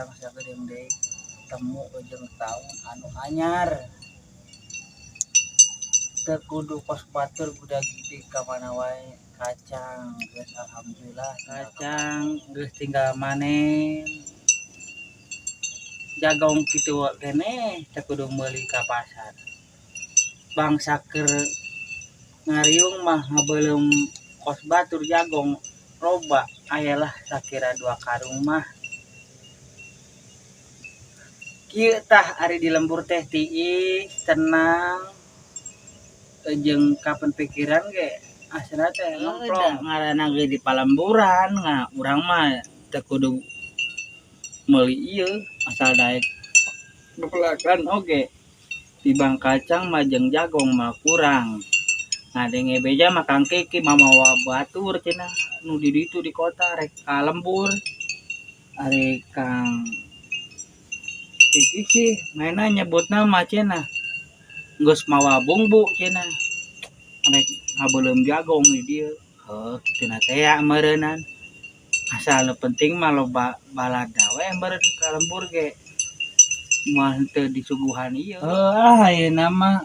Urang sakedeung deui temu jeung taun anu anyar. Teu kudu kos batur budak gidig ka mana wae. Kacang geus alhamdulillah, kacang geus tinggal manen. Jagong kitu keneh teu kudu meuli ka pasar. Bangsa keur ngariung mah ngabeuleum kos batur jagong loba aya lah sakira 2 karung mah. Kieu tah ari di lembur teh tiis tenang jeung kapan pikiran ge asana teh ngemplong. Ngaranna ge di palemburan urang mah teu kudu meuli ieu asal daek bepelakan oge. Tibang kacang mah jeung jagong mah kurang. Ngadenge beja mah Kang Kiki mamawa batur cenah nu di ditu di kota rek ka lembur. Ari Kang Kiki sih mainna nyebutna mah cenah geus mawa bungbu cenah rek ngabeuleum jagong di dieu. Heuh kitu na teh ya meureunnan. Asal nu penting mah loba balada we meureun ka lembur ge. Moal henteu disuguhan ieu. Heuh ah ayeuna mah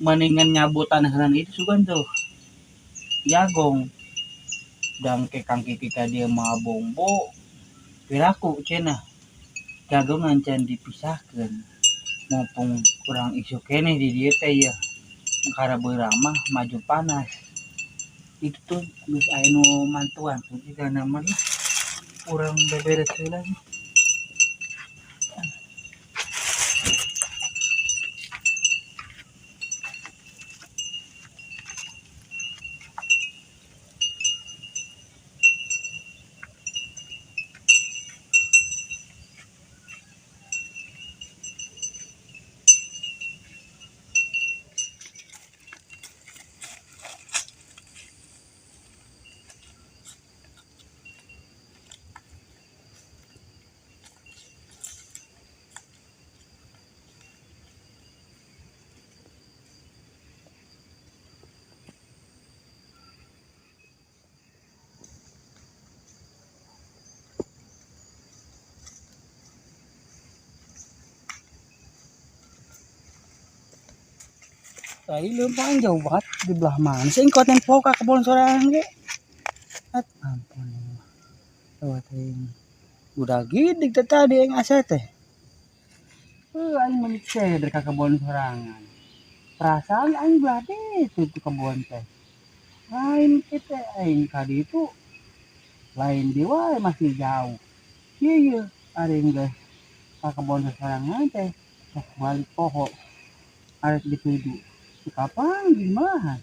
mendingan nyabutan heula itu sugan tuh jagong. Dangke Kang Kiki ka dieu mawa bumbu piraku cenah jagung encan dipisahkeun. Mumpung kurang isuk keneh di dieu teh yeuh. Karena beurang mah maju panas. Itu tuh geus aya nu mantuan tuh jigana mah lah. Urang beberes heula nih. Tai leumpang jauh banget di belah mana sih engkau tempo ka kebon sorangan ge. At ampun. Tuh teh. Udah gidig teh tadi yang asa teh. Heuh aing mah teh dari ka kebon sorangan. Perasaan aing belah ditu tu kebon teh. Lain kita aing ka ditu. Lain di wae masih jauh. Ieu ieu ari geus ka kebon sorangan teh sok balik poho. Arek dituju. Kapan gimana?